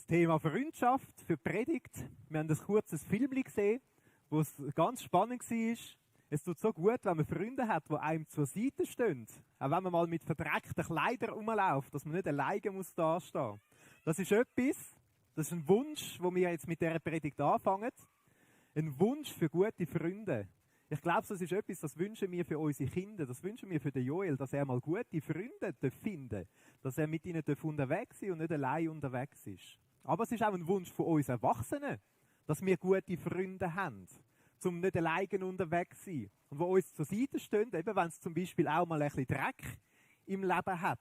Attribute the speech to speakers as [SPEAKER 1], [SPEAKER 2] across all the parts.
[SPEAKER 1] das Thema Freundschaft für die Predigt. Wir haben ein kurzes Film gesehen, wo es ganz spannend war. Es tut so gut, wenn man Freunde hat, die einem zur Seite stehen. Auch wenn man mal mit verdreckten Kleidern rumläuft, dass man nicht alleine muss dastehen. Das ist etwas, das ist ein Wunsch, den wir jetzt mit dieser Predigt anfangen. Ein Wunsch für gute Freunde. Ich glaube, das ist etwas, das wünschen wir für unsere Kinder, das wünschen wir für den Joel, dass er mal gute Freunde finden darf, dass er mit ihnen unterwegs ist und nicht allein unterwegs ist. Aber es ist auch ein Wunsch von uns Erwachsenen, dass wir gute Freunde haben, um nicht alleine unterwegs zu sein. Und die uns zur Seite stehen, eben wenn es zum Beispiel auch mal ein bisschen Dreck im Leben hat.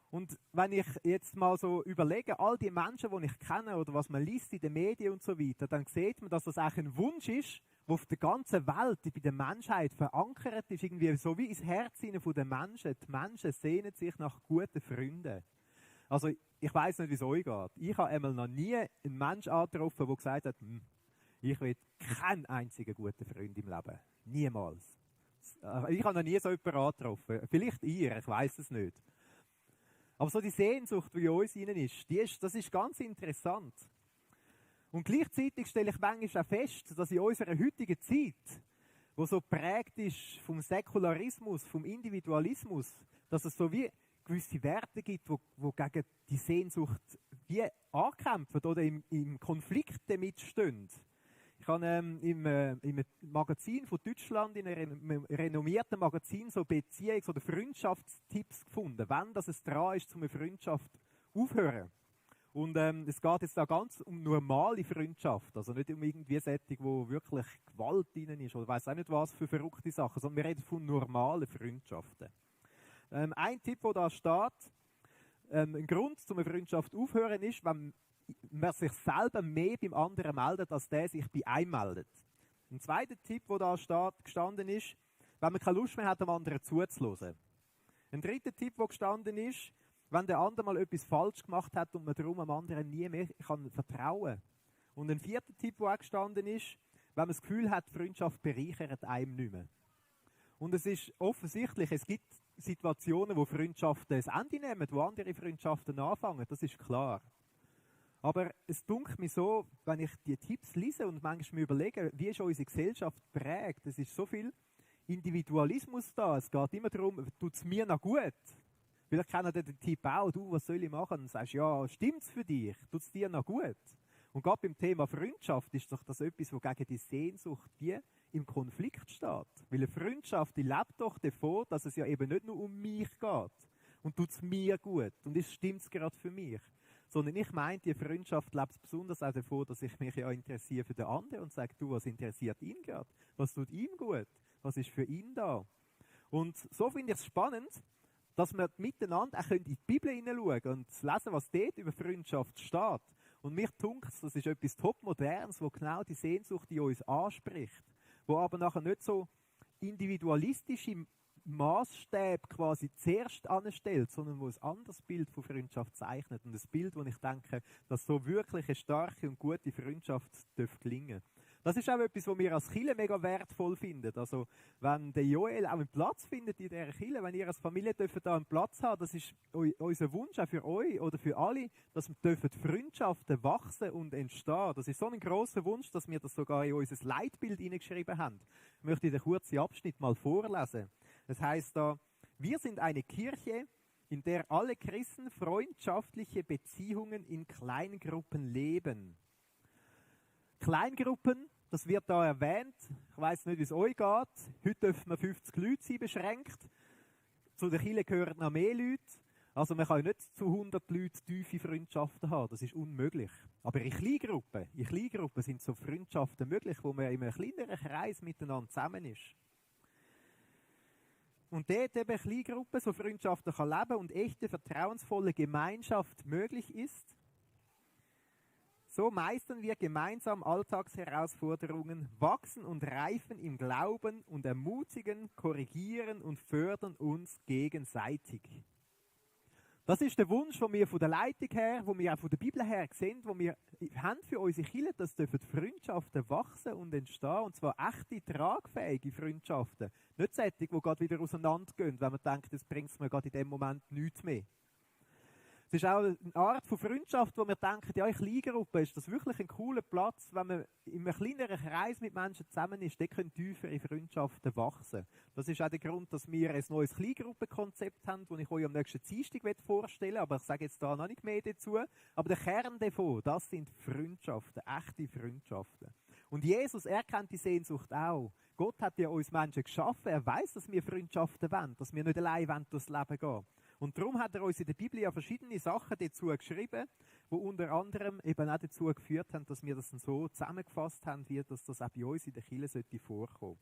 [SPEAKER 1] Und wenn ich jetzt mal so überlege, all die Menschen, die ich kenne oder was man liest in den Medien und so weiter, dann sieht man, dass das eigentlich ein Wunsch ist, der auf der ganzen Welt, bei der Menschheit verankert ist, irgendwie so wie ins Herz der Menschen. Die Menschen sehnen sich nach guten Freunden. Also ich weiss nicht, wie es euch geht. Ich habe einmal noch nie einen Menschen angetroffen, der gesagt hat, ich will keinen einzigen guten Freund im Leben. Niemals. Ich habe noch nie so jemanden angetroffen. Vielleicht ihr, ich weiss es nicht. Aber so die Sehnsucht, die in uns hinein ist, das ist ganz interessant. Und gleichzeitig stelle ich manchmal auch fest, dass in unserer heutigen Zeit, wo so geprägt ist vom Säkularismus, vom Individualismus, dass es so wie gewisse Werte gibt, wo gegen die Sehnsucht wie ankämpfen oder im Konflikt damit stehen. Ich habe im Magazin von Deutschland, in einem renommierten Magazin, so Beziehungs- oder Freundschaftstipps gefunden, wenn das es dran ist, eine Freundschaft aufhören. Und es geht jetzt da ganz um normale Freundschaft, also nicht um irgendwie Sättig, wo wirklich Gewalt drin ist oder weiss auch nicht was für verrückte Sachen, sondern wir reden von normalen Freundschaften. Ein Tipp, der da steht, ein Grund, um eine Freundschaft aufhören, ist, wenn man sich selber mehr beim anderen meldet, als der sich bei einem meldet. Ein zweiter Tipp, der da gestanden ist, wenn man keine Lust mehr hat, dem anderen zuzuhören. Ein dritter Tipp, der gestanden ist, wenn der andere mal etwas falsch gemacht hat und man darum am anderen nie mehr kann vertrauen. Und ein vierter Tipp, der auch gestanden ist, wenn man das Gefühl hat, Freundschaft bereichert einem nicht mehr. Und es ist offensichtlich, es gibt Situationen, wo Freundschaften das Ende nehmen, wo andere Freundschaften anfangen, das ist klar. Aber es dunkelt mir so, wenn ich die Tipps lese und manchmal mir überlege, wie ist unsere Gesellschaft geprägt, es ist so viel Individualismus da, es geht immer darum, tut es mir noch gut? Vielleicht kennt ihr den Tipp auch, du, was soll ich machen? Und dann sagst du, ja, stimmt's für dich? Tut es dir noch gut? Und gerade beim Thema Freundschaft ist doch das etwas, wo gegen die Sehnsucht wie im Konflikt steht. Weil eine Freundschaft, die lebt doch davon, dass es ja eben nicht nur um mich geht. Und tut es mir gut. Und es stimmt gerade für mich. Sondern ich meine, die Freundschaft lebt besonders auch davon, dass ich mich ja interessiere für den anderen und sage, du, was interessiert ihn gerade? Was tut ihm gut? Was ist für ihn da? Und so finde ich es spannend, dass wir miteinander auch in die Bibel hineinschauen und lesen, was dort über Freundschaft steht. Und mich dunkt, das ist etwas Topmodernes, wo genau die Sehnsucht in uns anspricht, wo aber nachher nicht so individualistische Maßstäbe quasi zuerst anstellt, sondern wo ein anderes Bild von Freundschaft zeichnet. Und ein Bild, wo ich denke, dass so wirklich eine starke und gute Freundschaft gelingen darf. Das ist auch etwas, was wir als Kirche mega wertvoll finden. Also, wenn der Joel auch einen Platz findet in dieser Kirche, wenn ihr als Familie da einen Platz habt, das ist unser Wunsch auch für euch oder für alle, dass wir Freundschaften wachsen und entstehen. Das ist so ein grosser Wunsch, dass wir das sogar in unser Leitbild hineingeschrieben haben. Ich möchte den kurzen Abschnitt mal vorlesen. Das heißt da, wir sind eine Kirche, in der alle Christen freundschaftliche Beziehungen in Kleingruppen leben. Kleingruppen, das wird da erwähnt. Ich weiss nicht, wie es euch geht. Heute dürfen wir 50 Leute sein, beschränkt. Zu der Kirche gehören noch mehr Leute. Also man kann nicht zu 100 Leuten tiefe Freundschaften haben. Das ist unmöglich. Aber in Kleingruppen sind so Freundschaften möglich, wo man in einem kleineren Kreis miteinander zusammen ist. Und dort eben Kleingruppen, so Freundschaften kann leben und echte, vertrauensvolle Gemeinschaft möglich ist. So meistern wir gemeinsam Alltagsherausforderungen, wachsen und reifen im Glauben und ermutigen, korrigieren und fördern uns gegenseitig. Das ist der Wunsch, den wir von der Leitung her, den wir auch von der Bibel her sehen, wo wir haben für unsere Kirche, dass Freundschaften wachsen und entstehen, und zwar echte, tragfähige Freundschaften. Nicht solche, die gerade wieder auseinandergehen, wenn man denkt, das bringt mir gerade in dem Moment nichts mehr. Es ist auch eine Art von Freundschaft, wo wir denken, ja, in Kleingruppen ist das wirklich ein cooler Platz, wenn man in einem kleineren Kreis mit Menschen zusammen ist, dann können tiefere Freundschaften wachsen. Das ist auch der Grund, dass wir ein neues Kleingruppenkonzept haben, das ich euch am nächsten Dienstag vorstellen will, aber ich sage jetzt da noch nicht mehr dazu. Aber der Kern davon, das sind Freundschaften, echte Freundschaften. Und Jesus, er kennt die Sehnsucht auch. Gott hat ja uns Menschen geschaffen, er weiß, dass wir Freundschaften wollen, dass wir nicht allein durchs Leben gehen. Und darum hat er uns in der Bibel ja verschiedene Sachen dazu geschrieben, die unter anderem eben auch dazu geführt haben, dass wir das so zusammengefasst haben, wie das auch bei uns in der Kirche sollte vorkommen.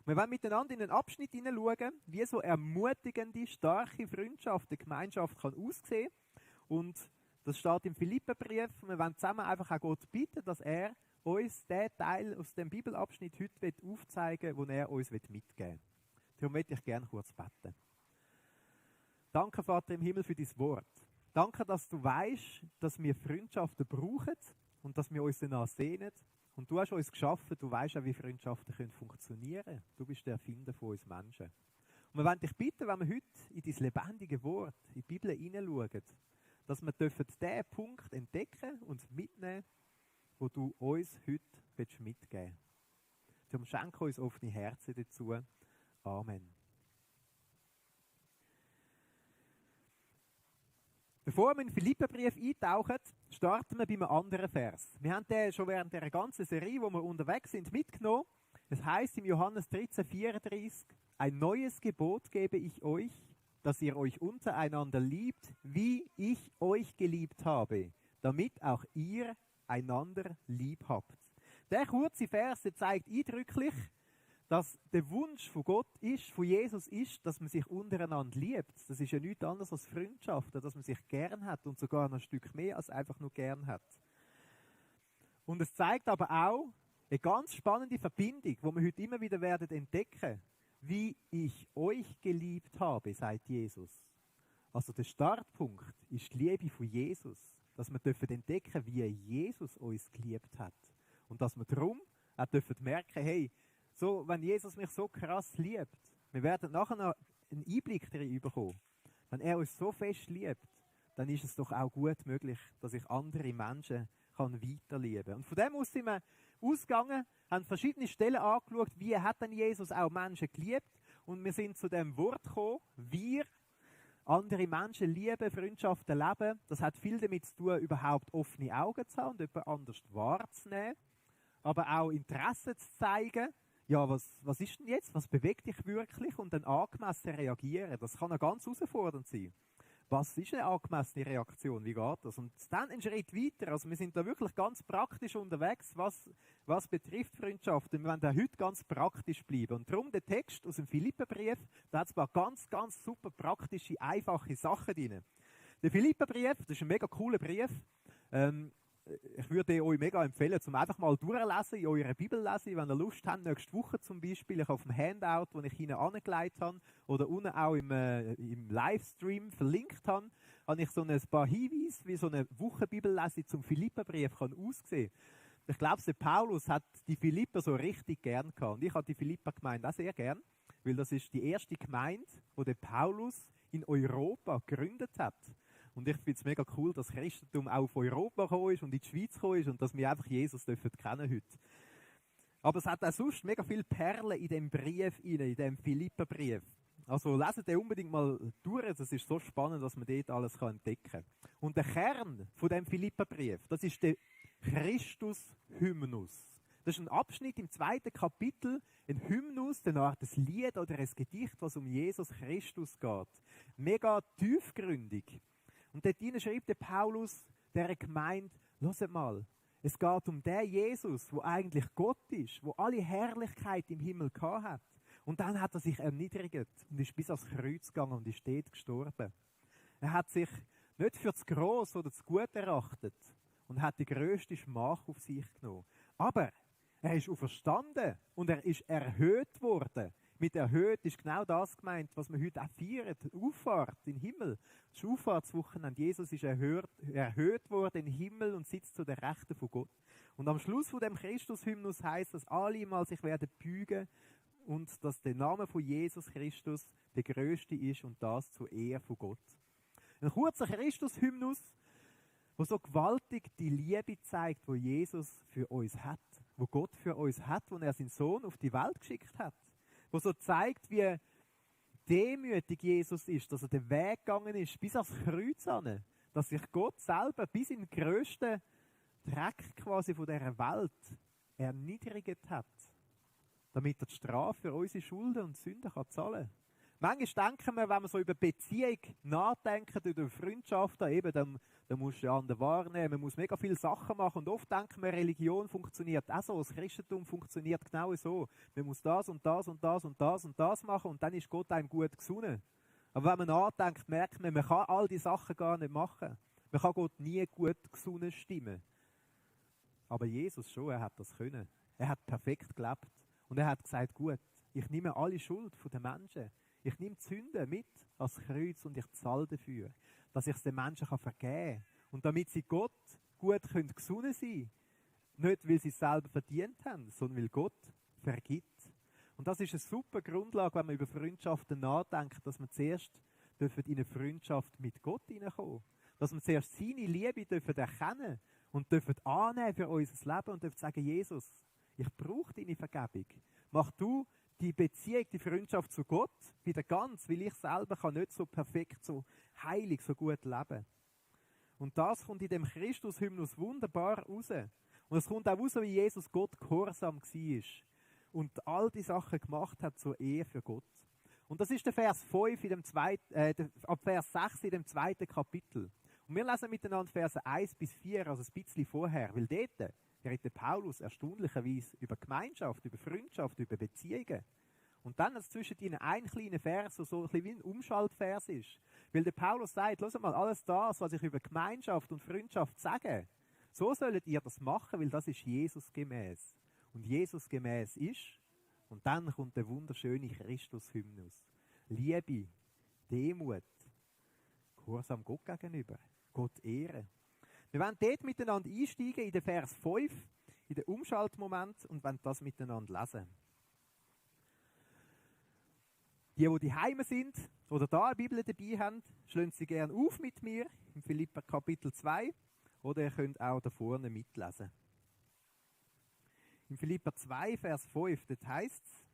[SPEAKER 1] Und wir wollen miteinander in einen Abschnitt hineinschauen, wie so ermutigende, starke Freundschaft der Gemeinschaft kann aussehen. Und das steht im Philipperbrief. Wir wollen zusammen einfach auch Gott bitten, dass er uns den Teil aus dem Bibelabschnitt heute aufzeigen will, den er uns mitgeben will. Darum möchte ich gerne kurz beten. Danke, Vater im Himmel, für dein Wort. Danke, dass du weißt, dass wir Freundschaften brauchen und dass wir uns danach sehnen. Und du hast uns geschaffen, du weißt auch, wie Freundschaften funktionieren können. Du bist der Erfinder von uns Menschen. Und wir wollen dich bitten, wenn wir heute in dein lebendige Wort, in die Bibel hineinschauen, dass wir diesen Punkt entdecken und mitnehmen, wo du uns heute mitgeben willst. Darum schenke uns offene Herzen dazu. Amen. Bevor wir in den Philipperbrief eintauchen, starten wir bei einem anderen Vers. Wir haben den schon während der ganzen Serie, wo wir unterwegs sind, mitgenommen. Es heißt im Johannes 13,34: Ein neues Gebot gebe ich euch, dass ihr euch untereinander liebt, wie ich euch geliebt habe, damit auch ihr einander lieb habt. Der kurze Vers, der zeigt eindrücklich, dass der Wunsch von Gott ist, von Jesus ist, dass man sich untereinander liebt. Das ist ja nichts anderes als Freundschaft, dass man sich gern hat und sogar noch ein Stück mehr als einfach nur gern hat. Und es zeigt aber auch eine ganz spannende Verbindung, die wir heute immer wieder werden entdecken. Wie ich euch geliebt habe, sagt Jesus. Also der Startpunkt ist die Liebe von Jesus. Dass wir entdecken dürfen, wie Jesus uns geliebt hat. Und dass wir darum auch merken, hey, so, wenn Jesus mich so krass liebt, wir werden nachher noch einen Einblick darin bekommen. Wenn er uns so fest liebt, dann ist es doch auch gut möglich, dass ich andere Menschen weiterlieben kann. Und von dem aus sind wir ausgegangen, haben verschiedene Stellen angeschaut, wie hat denn Jesus auch Menschen geliebt. Und wir sind zu dem Wort gekommen, wir andere Menschen lieben, Freundschaften leben. Das hat viel damit zu tun, überhaupt offene Augen zu haben und jemand anders wahrzunehmen. Aber auch Interesse zu zeigen. Ja, was ist denn jetzt? Was bewegt dich wirklich? Und dann angemessen reagieren. Das kann auch ganz herausfordernd sein. Was ist eine angemessene Reaktion? Wie geht das? Und dann einen Schritt weiter. Also wir sind da wirklich ganz praktisch unterwegs, was betrifft Freundschaften. Wir wollen da heute ganz praktisch bleiben. Und darum der Text aus dem Philipperbrief, da hat es ein paar ganz, ganz super praktische, einfache Sachen drin. Der Philipperbrief, das ist ein mega cooler Brief. Ich würde euch mega empfehlen, zum einfach mal durchlesen, in eurer Bibel lesen, wenn ihr Lust habt, nächste Woche zum Beispiel, ich auf dem Handout, das ich Ihnen angelegt habe, oder unten auch im Livestream verlinkt habe ich so ein paar Hinweise, wie so eine Wochenbibellese zum Philipperbrief kann aussehen. Ich glaube, der Paulus hat die Philipper so richtig gern gehabt. Und ich habe die Philipper-Gemeinde auch sehr gern, weil das ist die erste Gemeinde, die der Paulus in Europa gegründet hat. Und ich finde es mega cool, dass Christentum auch auf Europa gekommen ist und in die Schweiz gekommen ist und dass wir einfach Jesus kennen heute. Aber es hat auch sonst mega viele Perlen in dem Brief, in dem Philipperbrief. Also leset den unbedingt mal durch, das ist so spannend, was man dort alles entdecken kann. Und der Kern von dem Philipperbrief, das ist der Christus-Hymnus. Das ist ein Abschnitt im 2. Kapitel, ein Hymnus, eine Art ein Lied oder ein Gedicht, was um Jesus Christus geht. Mega tiefgründig. Und dort schreibt der Paulus der Gemeinde, hört mal, es geht um den Jesus, der eigentlich Gott ist, der alle Herrlichkeit im Himmel gehabt hat. Und dann hat er sich erniedrigt und ist bis ans Kreuz gegangen und ist dort gestorben. Er hat sich nicht für das Grosse oder das Gute erachtet und hat die grösste Schmach auf sich genommen. Aber er ist auferstanden und er ist erhöht worden. Mit erhöht ist genau das gemeint, was wir heute auch feiern. Die Auffahrt in den Himmel. Das Auffahrtswochenende. Jesus ist erhöht worden in den Himmel und sitzt zu der Rechten von Gott. Und am Schluss von dem Christus-Hymnus heißt, dass alle mal sich werden beugen und dass der Name von Jesus Christus der größte ist und das zur Ehre von Gott. Ein kurzer Christus-Hymnus, der so gewaltig die Liebe zeigt, die Jesus für uns hat, wo Gott für uns hat, wo er seinen Sohn auf die Welt geschickt hat. Wo so zeigt, wie demütig Jesus ist, dass er den Weg gegangen ist, bis ans Kreuz an, dass sich Gott selber bis in den grössten Dreck quasi von dieser Welt erniedrigt hat, damit er die Strafe für unsere Schulden und Sünden zahlen kann. Manchmal denken wir, wenn wir so über Beziehung nachdenken, über Freundschaften, eben, dann musst du den anderen wahrnehmen, man muss mega viele Sachen machen und oft denken wir, Religion funktioniert auch so, das Christentum funktioniert genau so. Man muss das und das und das und das und das machen und dann ist Gott einem gut gesonnen. Aber wenn man nachdenkt, merkt man kann all die Sachen gar nicht machen. Man kann Gott nie gut gesonnen stimmen. Aber Jesus schon, er hat das können. Er hat perfekt gelebt. Und er hat gesagt, gut, ich nehme alle Schuld von den Menschen. Ich nehme die Sünde mit ans Kreuz und ich zahle dafür, dass ich es den Menschen vergeben kann. Und damit sie Gott gut gesonnen sein können. Nicht, weil sie es selber verdient haben, sondern weil Gott vergibt. Und das ist eine super Grundlage, wenn man über Freundschaften nachdenkt, dass wir zuerst in eine Freundschaft mit Gott hineinkommen. Dass wir zuerst seine Liebe erkennen und annehmen für unser Leben und sagen, Jesus, ich brauche deine Vergebung. Mach du die Beziehung, die Freundschaft zu Gott wieder ganz, weil ich selber kann nicht so perfekt, so heilig, so gut leben. Und das kommt in dem Christus-Hymnus wunderbar raus. Und es kommt auch raus, wie Jesus Gott gehorsam war und all die Sachen gemacht hat zur Ehe für Gott. Und das ist der Vers 5 ab Vers 6 in dem 2. Kapitel. Und wir lesen miteinander Verse 1 bis 4, also ein bisschen vorher, weil dort redet Paulus erstaunlicherweise über Gemeinschaft, über Freundschaft, über Beziehungen. Und dann ist zwischen ihnen ein kleiner Vers, der so ein bisschen wie ein Umschaltvers ist. Weil der Paulus sagt, hört mal, alles das, was ich über Gemeinschaft und Freundschaft sage, so solltet ihr das machen, weil das ist Jesus gemäß. Und Jesus gemäß ist, und dann kommt der wunderschöne Christus-Hymnus. Liebe, Demut, Gehorsam Gott gegenüber, Gott ehren. Wir wollen dort miteinander einsteigen in den Vers 5, in den Umschaltmoment und wollen das miteinander lesen. Die heime sind oder da eine Bibel dabei haben, schlagen sie gerne auf mit mir im Philipper Kapitel 2 oder ihr könnt auch da vorne mitlesen. Im Philipper 2, Vers 5, dort heißt es: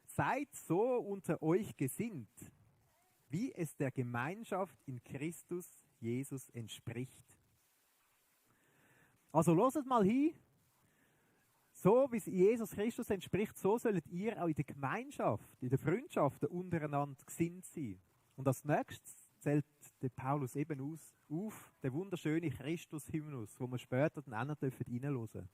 [SPEAKER 1] Seid so unter euch gesinnt, wie es der Gemeinschaft in Christus Jesus entspricht. Also hört mal hin, so wie es Jesus Christus entspricht, so sollt ihr auch in der Gemeinschaft, in der Freundschaft untereinander gesinnt sein. Und als nächstes zählt der Paulus eben auf den wunderschönen Christus-Hymnus, wo wir später dann auch noch reinhören dürfen.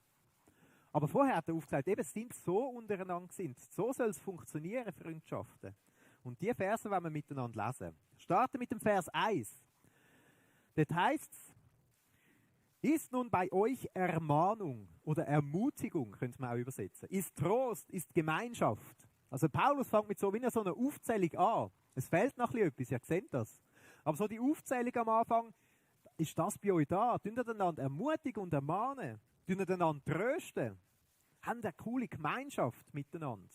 [SPEAKER 1] Aber vorher hat er aufgezeigt, eben sind so untereinander gesinnt. So soll es funktionieren, Freundschaften. Und diese Verse wollen wir miteinander lesen. Starten mit dem Vers 1. Dort heißt es: Ist nun bei euch Ermahnung oder Ermutigung, könnte man auch übersetzen. Ist Trost, ist Gemeinschaft. Also Paulus fängt mit so einer Aufzählung an. Es fehlt noch etwas, ihr seht das. Aber so die Aufzählung am Anfang, ist das bei euch da? Tun ihr einander ermutigen und ermahnen? Tun ihr einander trösten? Haben eine coole Gemeinschaft miteinander?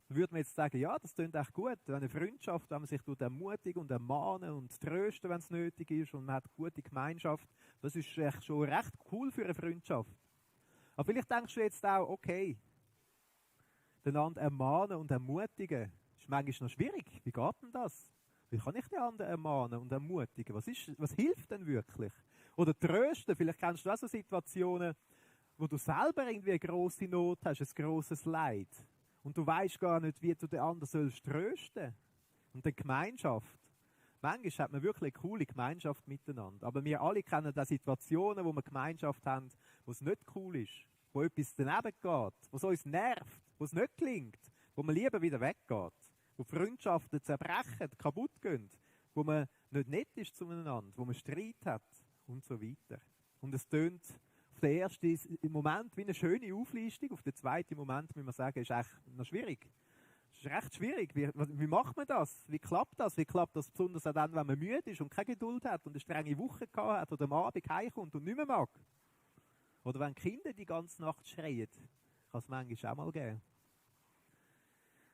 [SPEAKER 1] Dann würde man jetzt sagen, ja, das klingt echt gut. Eine Freundschaft, wenn man sich ermutigen und ermahnen und trösten, wenn es nötig ist und man hat eine gute Gemeinschaft, das ist echt schon recht cool für eine Freundschaft. Aber vielleicht denkst du jetzt auch, okay, einander ermahnen und ermutigen ist manchmal noch schwierig. Wie geht denn das? Wie kann ich den anderen ermahnen und ermutigen? Was hilft denn wirklich? Oder trösten, vielleicht kennst du auch so Situationen, wo du selber irgendwie eine grosse Not hast, ein grosses Leid. Und du weißt gar nicht, wie du den anderen sollst trösten. Und die Gemeinschaft. Manchmal hat man wirklich eine coole Gemeinschaft miteinander. Aber wir alle kennen auch Situationen, wo wir Gemeinschaft haben, wo es nicht cool ist. Wo etwas daneben geht. Wo es uns nervt. Wo es nicht gelingt. Wo man lieber wieder weggeht. Wo Freundschaften zerbrechen, kaputt gehen. Wo man nicht nett ist zueinander. Wo man Streit hat. Und so weiter. Und es tönt auf den ersten Moment wie eine schöne Auflistung. Auf den zweiten Moment, muss man sagen, ist echt noch schwierig. Es ist recht schwierig. Wie macht man das? Wie klappt das? Wie klappt das besonders auch dann, wenn man müde ist und keine Geduld hat und eine strenge Woche gehabt hat oder am Abend heimkommt und nicht mehr mag? Oder wenn Kinder die ganze Nacht schreien. Kann es manchmal auch mal geben.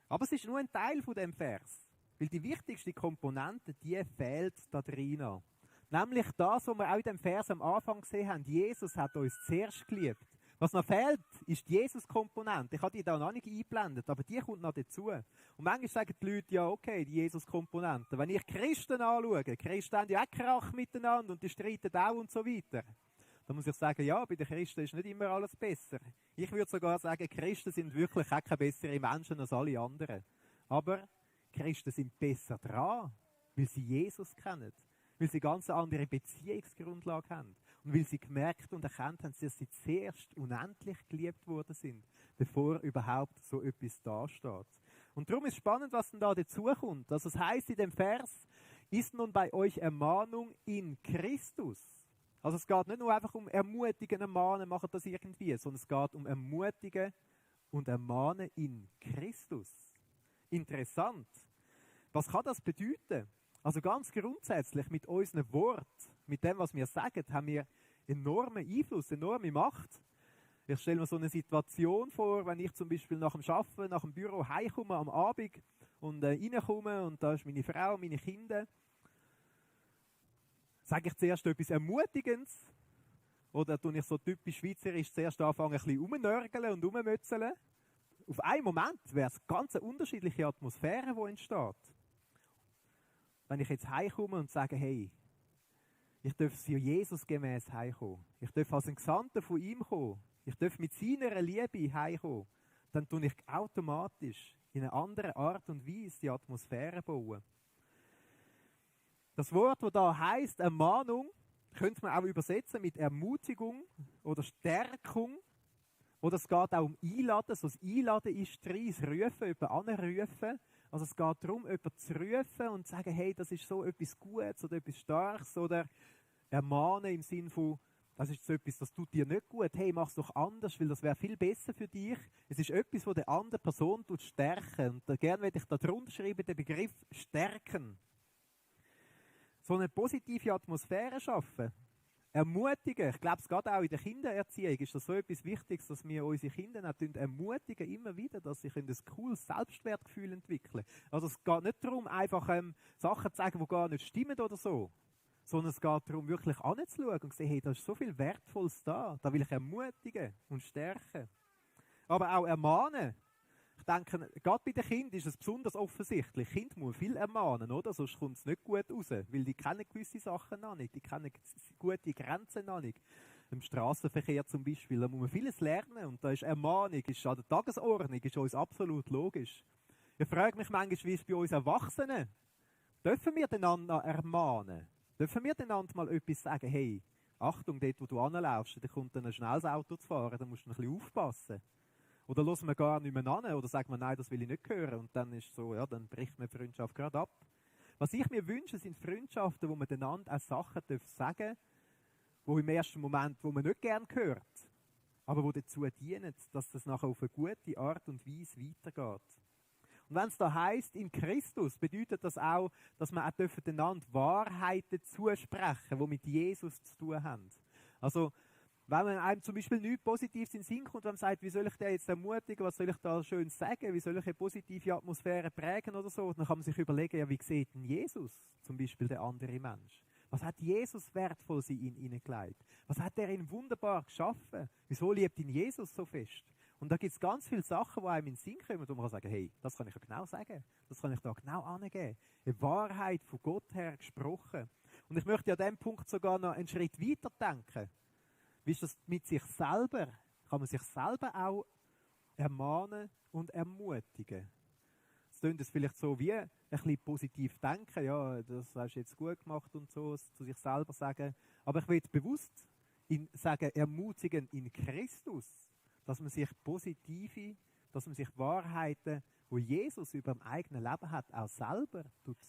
[SPEAKER 1] Aber es ist nur ein Teil von dem Vers. Weil die wichtigste Komponente, die fehlt da drin. Nämlich das, was wir auch in dem Vers am Anfang gesehen haben. Jesus hat uns zuerst geliebt. Was noch fehlt, ist die Jesus-Komponente. Ich habe die da noch nicht eingeblendet, aber die kommt noch dazu. Und manchmal sagen die Leute, ja okay, die Jesus-Komponente. Wenn ich Christen anschaue, Christen haben ja auch Krach miteinander und die streiten auch und so weiter. Da muss ich sagen, ja, bei den Christen ist nicht immer alles besser. Ich würde sogar sagen, Christen sind wirklich auch keine besseren Menschen als alle anderen. Aber Christen sind besser dran, weil sie Jesus kennen. Weil sie ganz andere Beziehungsgrundlage haben. Und weil sie gemerkt und erkannt haben, dass sie zuerst unendlich geliebt worden sind, bevor überhaupt so etwas dasteht. Und darum ist spannend, was denn da dazukommt. Also es heisst in dem Vers, ist nun bei euch Ermahnung in Christus. Also es geht nicht nur einfach um Ermutigen, Ermahnen, machen das irgendwie, sondern es geht um Ermutigen und Ermahnen in Christus. Interessant. Was kann das bedeuten? Also ganz grundsätzlich mit unseren Worten, mit dem, was wir sagen, haben wir enormen Einfluss, enorme Macht. Ich stelle mir so eine Situation vor, wenn ich zum Beispiel nach dem Arbeiten, nach dem Büro heimkomme am Abend und reinkomme und da ist meine Frau, meine Kinder. Sage ich zuerst etwas Ermutigendes oder tue ich so typisch schweizerisch zuerst anfangen, ein bisschen rumnörgeln und rummötzeln? Auf einen Moment wäre es ganz eine unterschiedliche Atmosphäre, die entsteht. Wenn ich jetzt heimkomme und sage, hey, ich darf für Jesus gemäß heimkommen. Ich darf als ein Gesandter von ihm kommen. Ich darf mit seiner Liebe heimkommen. Dann tue ich automatisch in einer anderen Art und Weise die Atmosphäre bauen. Das Wort, das da heisst, Ermahnung, könnte man auch übersetzen mit Ermutigung oder Stärkung. Oder es geht auch um Einladen. So das Einladen ist drin, das Rufen, jemanden anrufen. Also es geht darum, jemanden zu rufen und zu sagen, hey, das ist so etwas Gutes oder etwas Starkes. Oder ermahnen im Sinne von, das ist so etwas, das tut dir nicht gut. Hey, mach es doch anders, weil das wäre viel besser für dich. Es ist etwas, das der andere Person stärken. Und da gerne würde ich da drunter schreiben, den Begriff stärken. So eine positive Atmosphäre schaffen. Ermutigen. Ich glaube, es geht auch in der Kindererziehung ist das so etwas Wichtiges, dass wir unsere Kinder auch ermutigen, immer wieder, dass sie ein cooles Selbstwertgefühl entwickeln. Also es geht nicht darum, einfach Sachen zu sagen, die gar nicht stimmen oder so, sondern es geht darum, wirklich anzuschauen und zu sehen, hey, da ist so viel Wertvolles da. Da will ich ermutigen und stärken. Aber auch ermahnen. Ich denke, gerade bei den Kindern ist es besonders offensichtlich. Kinder muss viel ermahnen, oder? Sonst kommt es nicht gut raus, weil die kennen gewisse Sachen noch nicht, die kennen gute Grenzen noch nicht. Im Straßenverkehr zum Beispiel, da muss man vieles lernen und da ist Ermahnung, ist an der Tagesordnung, ist uns absolut logisch. Ich frage mich manchmal, wie es bei uns Erwachsenen, dürfen wir einander ermahnen? Dürfen wir einander mal etwas sagen, hey, Achtung, dort wo du anlaufst, da kommt dann ein schnelles Auto zu fahren, da musst du ein bisschen aufpassen. Oder lassen wir gar nicht mehr an oder sagen wir, nein, das will ich nicht hören. Und dann ist so, ja, dann bricht man die Freundschaft gerade ab. Was ich mir wünsche, sind Freundschaften, wo man einander auch Sachen sagen darf, wo im ersten Moment, wo man nicht gern hört, aber wo dazu dienen, dass das nachher auf eine gute Art und Weise weitergeht. Und wenn es da heisst, in Christus, bedeutet das auch, dass man auch einander Wahrheiten zusprechen, die mit Jesus zu tun haben. Also, wenn man einem zum Beispiel nichts Positives in den Sinn kommt, wenn man sagt, wie soll ich den jetzt ermutigen, was soll ich da schön sagen, wie soll ich eine positive Atmosphäre prägen oder so, dann kann man sich überlegen, ja, wie sieht denn Jesus, zum Beispiel der andere Mensch? Was hat Jesus Wertvolles in ihn hineingelegt? Was hat er ihn wunderbar geschaffen? Wieso liebt ihn Jesus so fest? Und da gibt es ganz viele Sachen, die einem in den Sinn kommen, wo man kann sagen, hey, das kann ich ja genau sagen, das kann ich da genau angeben. Eine Wahrheit von Gott her gesprochen. Und ich möchte an diesem Punkt sogar noch einen Schritt weiter denken. Wie ist das mit sich selber? Kann man sich selber auch ermahnen und ermutigen? Es klingt es vielleicht so wie ein bisschen positiv denken, ja, das hast du jetzt gut gemacht und so, zu sich selber sagen. Aber ich will bewusst sagen, ermutigen in Christus, dass man sich dass man sich Wahrheiten, die Jesus über dem eigenen Leben hat, auch selber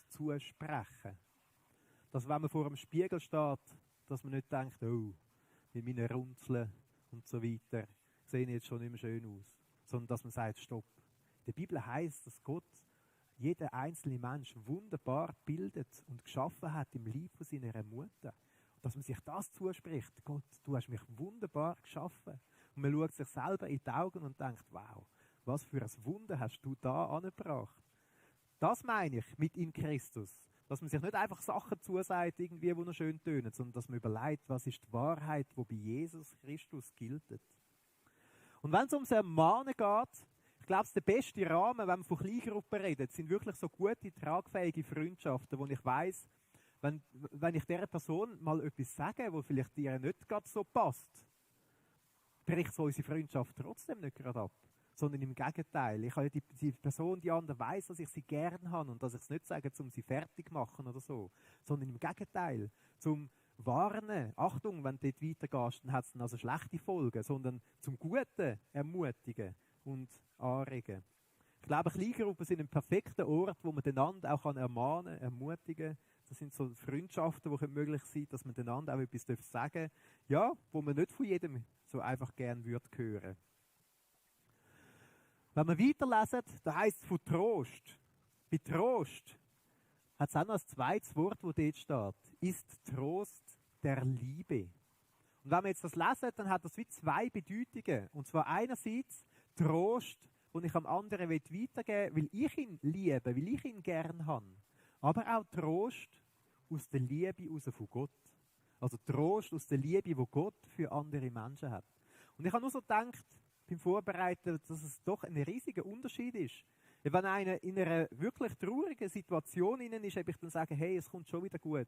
[SPEAKER 1] zusprechen. Dass wenn man vor dem Spiegel steht, dass man nicht denkt, oh, mit meinen Runzeln und so weiter, sehen jetzt schon nicht mehr schön aus. Sondern dass man sagt, stopp. In der Bibel heisst, dass Gott jeden einzelnen Mensch wunderbar bildet und geschaffen hat im Leib von seiner Mutter. Und dass man sich das zuspricht, Gott, du hast mich wunderbar geschaffen. Und man schaut sich selber in die Augen und denkt, wow, was für ein Wunder hast du da angebracht. Das meine ich mit in Christus. Dass man sich nicht einfach Sachen zusagt, irgendwie, die noch schön tönen, sondern dass man überlegt, was ist die Wahrheit, die bei Jesus Christus gilt. Und wenn es ums Ermahnen geht, ich glaube, der beste Rahmen, wenn man von Kleingruppen redet, sind wirklich so gute, tragfähige Freundschaften, wo ich weiss, wenn ich dieser Person mal etwas sage, wo vielleicht ihr nicht gerade so passt, bricht so unsere Freundschaft trotzdem nicht gerade ab. Sondern im Gegenteil. Ich habe die Person, die andere weiss, dass ich sie gern habe und dass ich es nicht sage, um sie fertig zu machen oder so. Sondern im Gegenteil, zum Warnen. Achtung, wenn du dort weitergehst, dann hat es dann also schlechte Folgen, sondern zum Guten ermutigen und anregen. Ich glaube, Kleingruppen sind ein perfekter Ort, wo man einander auch ermahnen, ermutigen kann. Das sind so Freundschaften, die möglich sind, dass man einander auch etwas sagen darf, ja, wo man nicht von jedem so einfach gern würde hören. Wenn wir weiterlesen, da heisst es von Trost. Bei Trost hat es auch noch ein zweites Wort, das dort steht. Ist Trost der Liebe. Und wenn wir jetzt das lesen, dann hat das wie zwei Bedeutungen. Und zwar einerseits Trost, den ich am anderen weitergeben will, weil ich ihn liebe, weil ich ihn gern habe. Aber auch Trost aus der Liebe heraus von Gott. Also Trost aus der Liebe, die Gott für andere Menschen hat. Und ich habe nur so gedacht, beim Vorbereiten, dass es doch ein riesiger Unterschied ist. Wenn einer in einer wirklich traurigen Situation ist, ob ich dann sage, hey, es kommt schon wieder gut.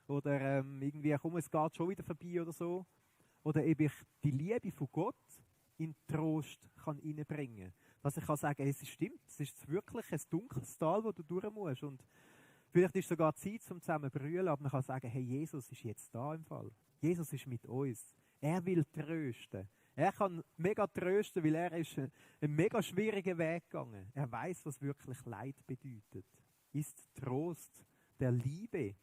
[SPEAKER 1] Oder irgendwie, komm, es geht schon wieder vorbei oder so. Oder ob ich die Liebe von Gott in Trost kann reinbringen kann. Dass ich kann sagen, hey, es stimmt, es ist wirklich ein dunkles Tal, wo du durch musst. Und vielleicht ist sogar Zeit, um zusammen zu brüllen, aber man kann sagen, hey, Jesus ist jetzt da im Fall. Jesus ist mit uns. Er will trösten. Er kann mega trösten, weil er ist einen mega schwierigen Weg gegangen. Er weiß, was wirklich Leid bedeutet. Ist Trost der Liebe.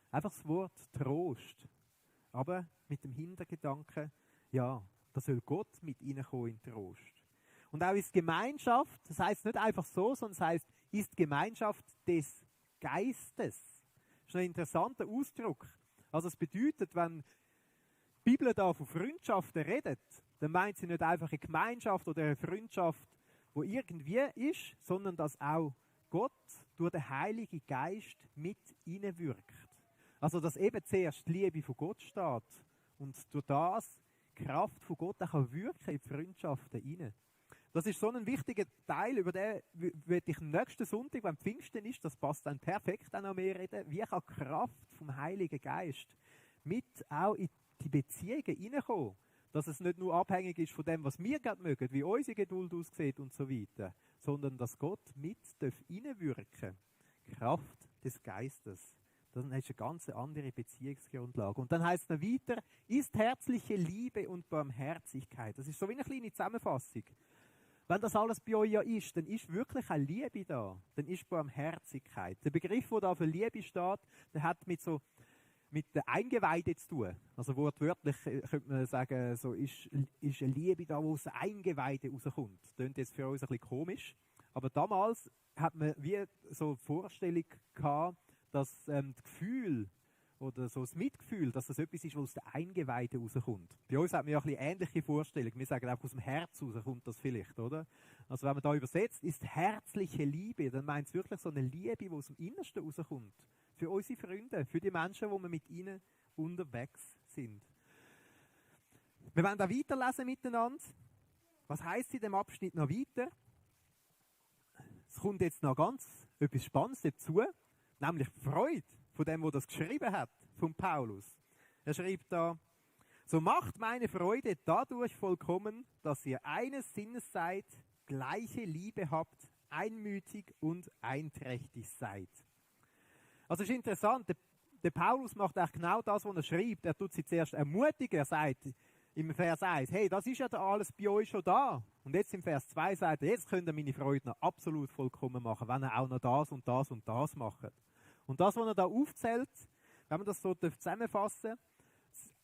[SPEAKER 1] Einfach das Wort Trost. Aber mit dem Hintergedanken, ja, da soll Gott mit reinkommen in Trost. Und auch ist Gemeinschaft, das heißt nicht einfach so, sondern es heißt, ist Gemeinschaft des Geistes. Das ist ein interessanter Ausdruck. Also es bedeutet, wenn die Bibel da von Freundschaften redet, dann meint sie nicht einfach eine Gemeinschaft oder eine Freundschaft, wo irgendwie ist, sondern dass auch Gott durch den Heiligen Geist mit hineinwirkt. Also dass eben zuerst die Liebe von Gott steht und durch das die Kraft von Gott auch wirken in die Freundschaften hinein. Das ist so ein wichtiger Teil, über den werde ich nächsten Sonntag, wenn Pfingsten ist, das passt dann perfekt an mehr reden, wie kann die Kraft vom Heiligen Geist mit auch in die Beziehungen hineinkommen. Dass es nicht nur abhängig ist von dem, was wir gerade mögen, wie unsere Geduld aussieht und so weiter, sondern dass Gott mit hineinwirken darf. Kraft des Geistes. Das ist eine ganz andere Beziehungsgrundlage. Und dann heißt es noch weiter, ist herzliche Liebe und Barmherzigkeit. Das ist so wie eine kleine Zusammenfassung. Wenn das alles bei euch ja ist, dann ist wirklich eine Liebe da. Dann ist Barmherzigkeit. Der Begriff, der da für Liebe steht, der hat mit der Eingeweide zu tun. Also wortwörtlich könnte man sagen, so ist eine Liebe da, wo aus der Eingeweide rauskommt. Das klingt jetzt für uns ein bisschen komisch. Aber damals hat man wie so eine Vorstellung gehabt, dass das Gefühl oder so das Mitgefühl, dass das etwas ist, was aus der Eingeweide rauskommt. Bei uns hat man ja ein bisschen ähnliche Vorstellung. Wir sagen auch aus dem Herz rauskommt das vielleicht, oder? Also wenn man da übersetzt, ist herzliche Liebe, dann meint es wirklich so eine Liebe, die aus dem Innersten rauskommt. Für unsere Freunde, für die Menschen, die wir mit ihnen unterwegs sind. Wir wollen da weiterlesen miteinander. Was heisst in dem Abschnitt noch weiter? Es kommt jetzt noch ganz etwas Spannendes dazu, nämlich die Freude von dem, der das geschrieben hat, von Paulus. Er schreibt da, so macht meine Freude dadurch vollkommen, dass ihr eines Sinnes seid, gleiche Liebe habt, einmütig und einträchtig seid. Also es ist interessant, der Paulus macht auch genau das, was er schreibt. Er tut sie zuerst ermutigen, er sagt im Vers 1, hey, das ist ja da alles bei euch schon da. Und jetzt im Vers 2 sagt er, jetzt könnt ihr meine Freude noch absolut vollkommen machen, wenn ihr auch noch das und das und das macht. Und das, was er da aufzählt, wenn man das so zusammenfassen darf,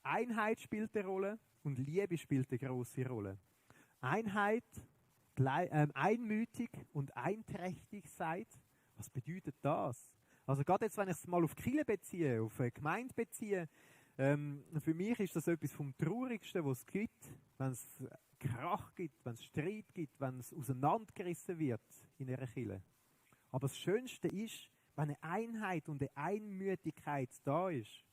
[SPEAKER 1] Einheit spielt eine Rolle und Liebe spielt eine grosse Rolle. Einheit, einmütig und einträchtig seid, was bedeutet das? Also gerade jetzt, wenn ich es mal auf Kirche beziehe, auf eine Gemeinde beziehe, für mich ist das etwas vom Traurigsten, was es gibt, wenn es Krach gibt, wenn es Streit gibt, wenn es auseinandergerissen wird in ihrer Kirche. Aber das Schönste ist, wenn eine Einheit und eine Einmütigkeit da ist.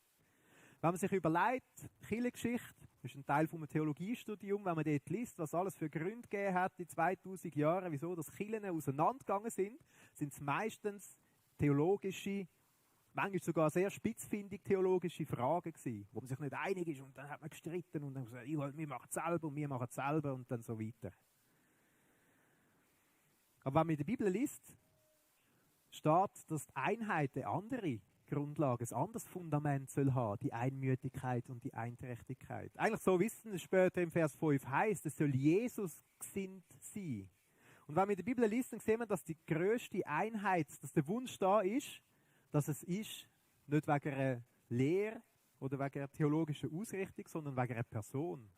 [SPEAKER 1] Wenn man sich überlegt, Kirchengeschichte ist ein Teil vom Theologiestudium, wenn man dort liest, was alles für Gründe gegeben hat in 2000 Jahren, wieso das Kirchen auseinandergegangen sind es meistens theologische, manchmal sogar sehr spitzfindig theologische Fragen gewesen, wo man sich nicht einig ist und dann hat man gestritten und dann gesagt, wir machen es selber und wir machen es selber und dann so weiter. Aber wenn man in der Bibel liest, steht, dass die Einheit eine andere Grundlage, ein anderes Fundament soll haben, die Einmütigkeit und die Einträchtigkeit. Eigentlich so wissen es später im Vers 5 heißt, es soll Jesus gesinnt sein. Und wenn man in der Bibel liest, dann sehen wir, dass die grösste Einheit, dass der Wunsch da ist, dass es ist, nicht wegen einer Lehre oder wegen einer theologischen Ausrichtung, sondern wegen einer Person.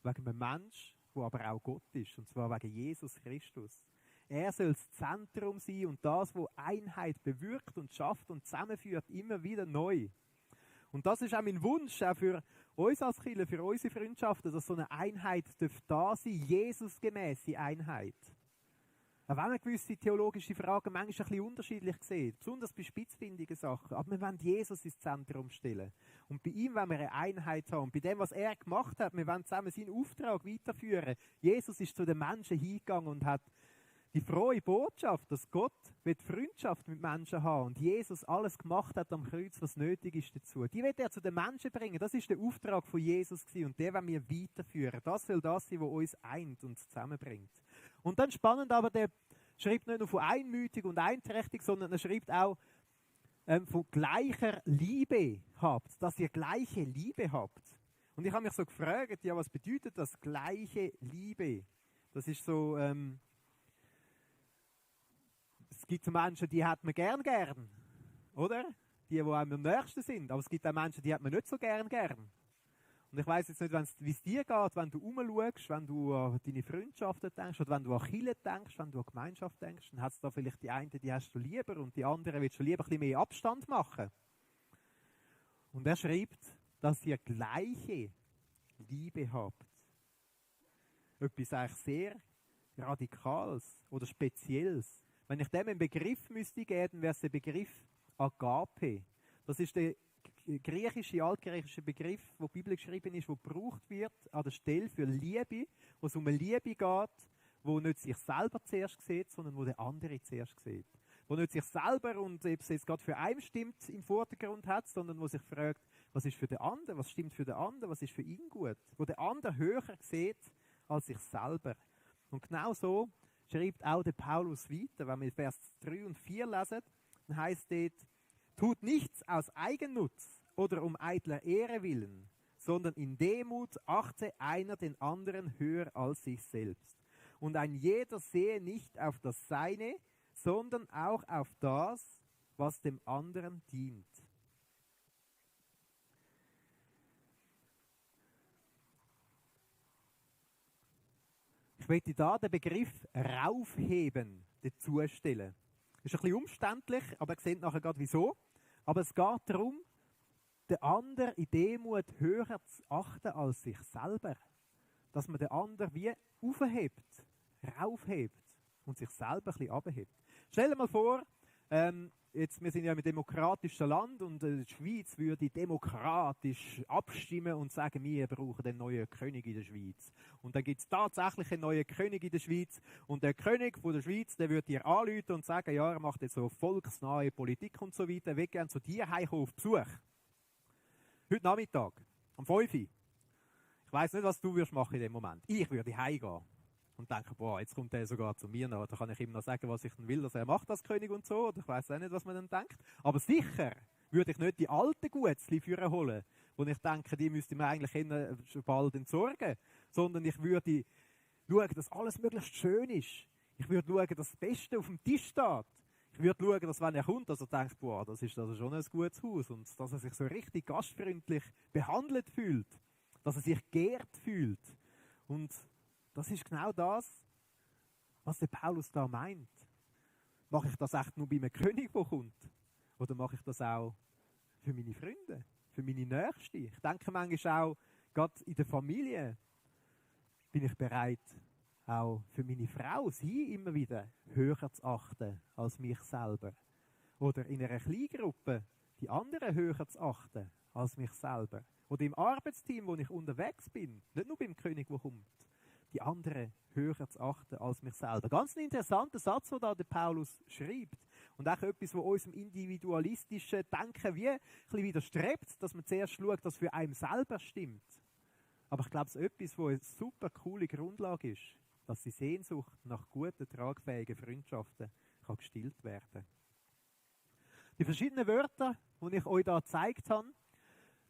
[SPEAKER 1] Wegen einem Mensch, der aber auch Gott ist, und zwar wegen Jesus Christus. Er soll das Zentrum sein und das, was Einheit bewirkt und schafft und zusammenführt, immer wieder neu. Und das ist auch mein Wunsch, auch für uns als Kirche, für unsere Freundschaften, dass so eine Einheit da sein, Jesusgemäße Einheit. Auch wenn man gewisse theologische Fragen manchmal ein bisschen unterschiedlich sieht, besonders bei spitzfindigen Sachen, aber wir wollen Jesus ins Zentrum stellen. Und bei ihm wollen wir eine Einheit haben. Und bei dem, was er gemacht hat, wir wollen zusammen seinen Auftrag weiterführen. Jesus ist zu den Menschen hingegangen und hat die frohe Botschaft, dass Gott Freundschaft mit Menschen haben und Jesus alles gemacht hat am Kreuz, was nötig ist dazu. Die wird er zu den Menschen bringen. Das ist der Auftrag von Jesus gewesen und der wollen wir weiterführen. Das soll das sein, was uns eint und zusammenbringt. Und dann spannend aber, der schreibt nicht nur von einmütig und einträchtig, sondern er schreibt auch von gleicher Liebe habt, dass ihr gleiche Liebe habt. Und ich habe mich so gefragt, ja, was bedeutet das gleiche Liebe? Das ist so... Es gibt so Menschen, die hat man gern, oder? Die einem am nächsten sind. Aber es gibt auch Menschen, die hat man nicht so gern. Und ich weiss jetzt nicht, wie es dir geht, wenn du rumschaust, wenn du an deine Freundschaften denkst, oder wenn du an Kirche denkst, wenn du an Gemeinschaft denkst, dann hat es da vielleicht die eine, die hast du lieber und die andere willst du lieber ein bisschen mehr Abstand machen. Und er schreibt, dass ihr gleiche Liebe habt. Etwas eigentlich sehr Radikales oder Spezielles. Wenn ich dem einen Begriff müsste geben, wäre es der Begriff Agape. Das ist der altgriechische Begriff, der in der Bibel geschrieben ist, der gebraucht wird an der Stelle für Liebe, wo es um eine Liebe geht, wo nicht sich selber zuerst sieht, sondern wo der andere zuerst sieht. Wo nicht sich selber und ob es jetzt gerade für einen stimmt im Vordergrund hat, sondern wo sich fragt, was ist für den anderen, was stimmt für den anderen, was ist für ihn gut. Wo der andere höher sieht als sich selber. Und genau so schreibt auch der Paulus weiter, wenn wir Vers 3 und 4 lesen, dann heißt es, tut nichts aus Eigennutz oder um eitler Ehre willen, sondern in Demut achte einer den anderen höher als sich selbst. Und ein jeder sehe nicht auf das Seine, sondern auch auf das, was dem anderen dient. Ich möchte da den Begriff raufheben dazu stellen. Das ist ein bisschen umständlich, aber ihr seht nachher gerade wieso. Aber es geht darum, den anderen in Demut höher zu achten als sich selber. Dass man den anderen wie aufhebt, raufhebt und sich selber ein bisschen abhebt. Stell dir mal vor, wir sind ja im demokratischen Land und die Schweiz würde demokratisch abstimmen und sagen, wir brauchen einen neuen König in der Schweiz. Und dann gibt es tatsächlich einen neuen König in der Schweiz und der König von der Schweiz, der würde dir anrufen und sagen, ja, er macht jetzt so volksnahe Politik und so weiter, er will gerne zu dir heimkommen auf Besuch. Heute Nachmittag, um 5 Uhr. Ich weiss nicht, was du würdest machen in dem Moment. Ich würde heimgehen. Und denke, boah, jetzt kommt er sogar zu mir noch, da kann ich ihm noch sagen, was ich denn will, dass er macht als König und so, oder ich weiss auch nicht, was man dann denkt. Aber sicher würde ich nicht die alten Gutzli führen holen, wo ich denke, die müsste man eigentlich schon bald entsorgen, sondern ich würde schauen, dass alles möglichst schön ist. Ich würde schauen, dass das Beste auf dem Tisch steht. Ich würde schauen, dass wenn er kommt, dass er denkt, boah, das ist also schon ein gutes Haus und dass er sich so richtig gastfreundlich behandelt fühlt, dass er sich geehrt fühlt. Und das ist genau das, was der Paulus da meint. Mache ich das echt nur bei einem König, der kommt? Oder mache ich das auch für meine Freunde, für meine Nächsten? Ich denke manchmal auch, gerade in der Familie, bin ich bereit, auch für meine Frau, sie immer wieder höher zu achten als mich selber. Oder in einer Kleingruppe die anderen höher zu achten als mich selber. Oder im Arbeitsteam, wo ich unterwegs bin, nicht nur beim König, der kommt, die anderen höher zu achten als mich selber. Ganz ein interessanter Satz, den da der Paulus schreibt. Und auch etwas, was unserem individualistischen Denken wie ein bisschen widerstrebt, dass man zuerst schaut, dass für einen selber stimmt. Aber ich glaube, es ist etwas, was eine super coole Grundlage ist, dass die Sehnsucht nach guten, tragfähigen Freundschaften kann gestillt werden kann. Die verschiedenen Wörter, die ich euch da gezeigt habe,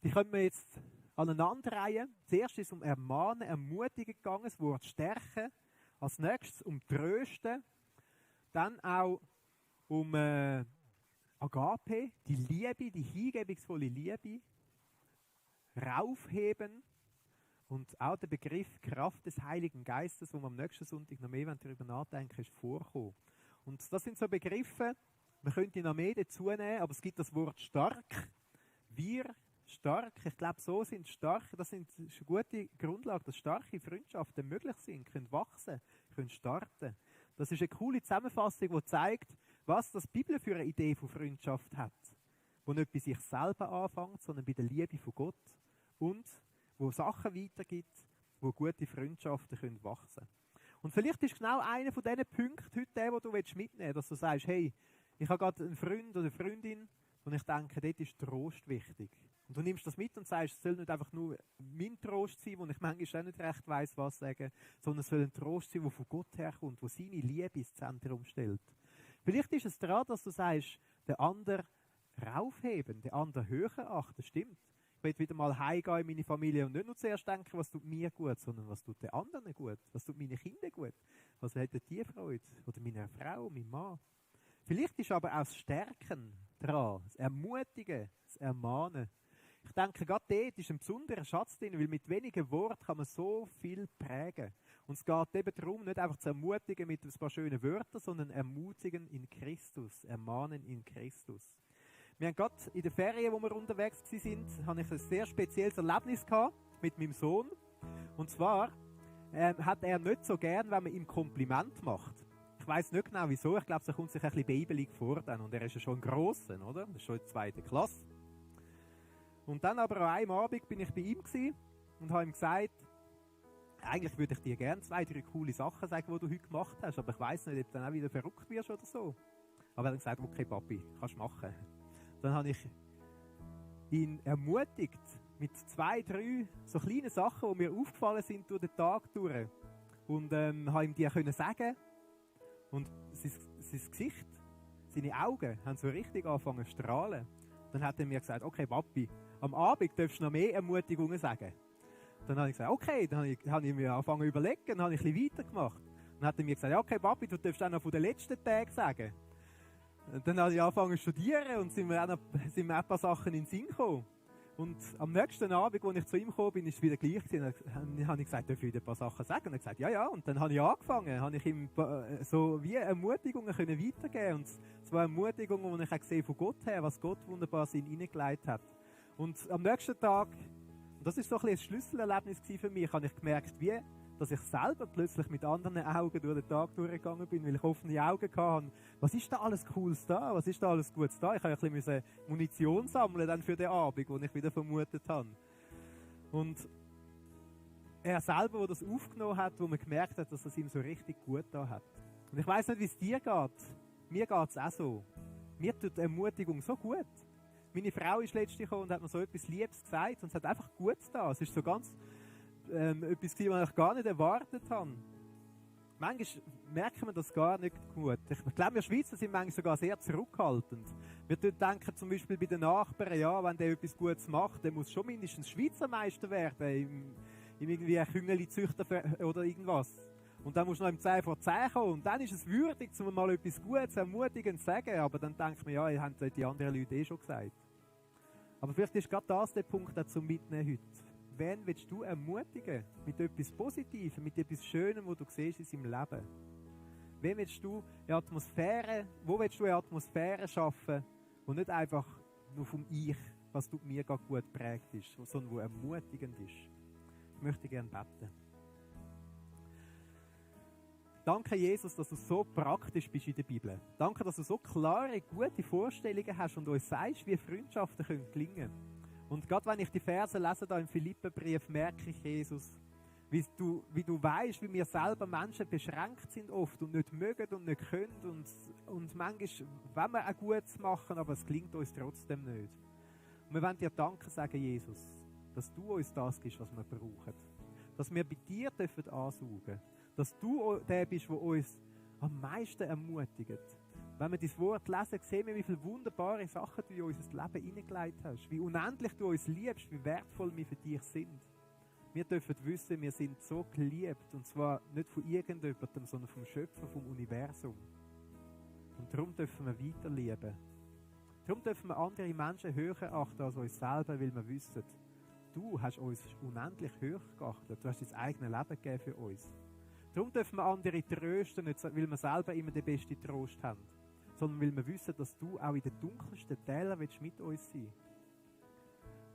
[SPEAKER 1] die können wir jetzt aneinanderreihen. Zuerst ist es um Ermahnen, Ermutigen gegangen, das Wort Stärken. Als nächstes um Trösten. Dann auch um Agape, die Liebe, die hingebungsvolle Liebe. Raufheben. Und auch der Begriff Kraft des Heiligen Geistes, wo wir am nächsten Sonntag noch mehr darüber nachdenken, ist vorkommen. Und das sind so Begriffe, man könnte noch mehr dazu nehmen, aber es gibt das Wort stark. Wir stark, ich glaube, so sind starke, das ist eine gute Grundlage, dass starke Freundschaften möglich sind, können wachsen, können starten. Das ist eine coole Zusammenfassung, die zeigt, was das Bibel für eine Idee von Freundschaft hat. Wo nicht bei sich selber anfängt, sondern bei der Liebe von Gott. Und wo Sachen weitergibt, wo gute Freundschaften können wachsen. Und vielleicht ist genau einer von diesen Punkten heute der, den du mitnehmen willst, dass du sagst, hey, ich habe gerade einen Freund oder eine Freundin, und ich denke, dort ist Trost wichtig. Und du nimmst das mit und sagst, es soll nicht einfach nur mein Trost sein, wo ich manchmal auch nicht recht weiss, was sagen, sondern es soll ein Trost sein, der von Gott herkommt, der seine Liebe ins Zentrum stellt. Vielleicht ist es daran, dass du sagst, den anderen raufheben, den anderen höher achten, stimmt. Ich will wieder mal heimgehen in meine Familie und nicht nur zuerst denken, was tut mir gut, sondern was tut den anderen gut, was tut meine Kinder gut, was hätten die Freude, oder meine Frau, mein Mann. Vielleicht ist aber auch das Stärken dran, das Ermutigen, das Ermahnen. Ich denke, gerade dort ist ein besonderer Schatz drin, weil mit wenigen Worten kann man so viel prägen. Und es geht eben darum, nicht einfach zu ermutigen mit ein paar schönen Wörtern, sondern ermutigen in Christus, ermahnen in Christus. Wir haben gerade in der Ferien, wo wir unterwegs waren, habe ich ein sehr spezielles Erlebnis gehabt mit meinem Sohn. Und zwar hat er nicht so gern, wenn man ihm Kompliment macht. Ich weiss nicht genau wieso, ich glaube, er kommt sich ein bisschen babelig vor dann. Und er ist ja schon ein Grosser, oder? Das ist schon in der 2. Klasse. Und dann aber an einem Abend bin ich bei ihm und habe ihm gesagt, eigentlich würde ich dir gerne 2, 3 coole Sachen sagen, die du heute gemacht hast, aber ich weiss nicht, ob du dann auch wieder verrückt wirst oder so. Aber er hat gesagt, okay Papi, kannst du machen. Dann habe ich ihn ermutigt mit 2, 3 so kleinen Sachen, die mir aufgefallen sind durch den Tag durch. Und habe ihm die können sagen. Und sein Gesicht, seine Augen haben so richtig angefangen zu strahlen. Dann hat er mir gesagt, okay Papi, am Abend darfst du noch mehr Ermutigungen sagen. Dann habe ich gesagt, okay, dann habe ich mir angefangen zu überlegen, dann habe ich ein bisschen weitergemacht. Dann hat er mir gesagt, okay Papi, du darfst auch noch von den letzten Tagen sagen. Und dann habe ich angefangen zu studieren und sind mir auch ein paar Sachen in den Sinn gekommen. Und am nächsten Abend, als ich zu ihm gekommen bin, ist es wieder gleich gewesen. Dann habe ich gesagt, darf ich wieder ein paar Sachen sagen? Und er hat gesagt, ja. Und dann habe ich angefangen, habe ich ihm so wie Ermutigungen können weitergeben. Und zwar Ermutigungen, die ich auch gesehen von Gott her, was Gott wunderbar in ihn hineingelegt hat. Und am nächsten Tag, und das ist so ein bisschen ein Schlüsselerlebnis für mich, habe ich gemerkt, wie dass ich selber plötzlich mit anderen Augen durch den Tag durchgegangen bin, weil ich offene Augen hatte. Was ist da alles Cooles da? Was ist da alles Gutes da? Ich habe ein bisschen Munition sammeln dann für den Abend, den ich wieder vermutet habe. Und er selber, der das aufgenommen hat, wo man gemerkt hat, dass es ihm so richtig gut da hat. Und ich weiss nicht, wie es dir geht. Mir geht es auch so. Mir tut die Ermutigung so gut. Meine Frau ist letztens gekommen und hat mir so etwas Liebes gesagt und es hat einfach gut da. Es ist so ganz etwas, was ich gar nicht erwartet habe. Manchmal merken wir das gar nicht gut. Ich glaube, wir Schweizer sind manchmal sogar sehr zurückhaltend. Wir denken zum Beispiel bei den Nachbarn, ja, wenn der etwas Gutes macht, der muss schon mindestens Schweizer Meister werden, im irgendwie Küngeli züchten oder irgendwas. Und dann muss noch im 10 vor 10 kommen. Und dann ist es würdig, um mal etwas Gutes, ermutigend zu sagen. Aber dann denkt man, ja, haben die anderen Leute schon gesagt. Aber vielleicht ist gerade das der Punkt, den zum Mitnehmen heute. Wen willst du ermutigen? Mit etwas Positivem, mit etwas Schönem, was du siehst in seinem Leben? Wen willst du wo willst du eine Atmosphäre schaffen, die nicht einfach nur vom Ich, was tut mir gerade gut prägt ist, sondern wo ermutigend ist? Ich möchte gerne beten. Danke, Jesus, dass du so praktisch bist in der Bibel. Danke, dass du so klare, gute Vorstellungen hast und uns sagst, wie Freundschaften gelingen können. Und gerade wenn ich die Verse lese da im Philipperbrief, merke ich, Jesus, wie du weißt, wie wir selber Menschen beschränkt sind oft und nicht mögen und nicht können und manchmal wollen wir auch Gutes machen, aber es gelingt uns trotzdem nicht. Und wir wollen dir Danke sagen, Jesus, dass du uns das gibst, was wir brauchen. Dass wir bei dir dürfen ansaugen. Dass du der bist, der uns am meisten ermutigt. Wenn wir dein Wort lesen, sehen wir, wie viele wunderbare Sachen du in unser Leben hineingelegt hast. Wie unendlich du uns liebst, wie wertvoll wir für dich sind. Wir dürfen wissen, wir sind so geliebt. Und zwar nicht von irgendjemandem, sondern vom Schöpfer, vom Universum. Und darum dürfen wir weiterlieben. Darum dürfen wir andere Menschen höher achten als uns selber, weil wir wissen, du hast uns unendlich hoch geachtet. Du hast dein eigenes Leben gegeben für uns. Darum dürfen wir andere trösten, nicht weil wir selber immer den besten Trost haben, sondern weil wir wissen, dass du auch in den dunkelsten Tälern mit uns sein willst.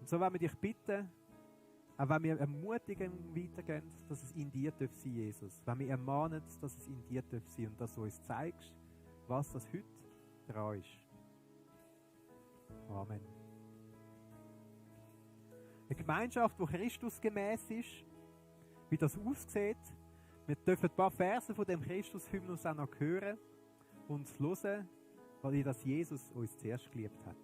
[SPEAKER 1] Und so wollen wir dich bitten, auch wenn wir ermutigen weitergehen, dass es in dir sein darf, Jesus. Wenn wir ermahnen, dass es in dir sein darf und dass du uns zeigst, was das heute dran ist. Amen. Eine Gemeinschaft, die Christus gemäß ist, wie das aussieht. Wir dürfen ein paar Verse von dem Christus-Hymnus auch noch hören und hören, weil das Jesus uns zuerst geliebt hat.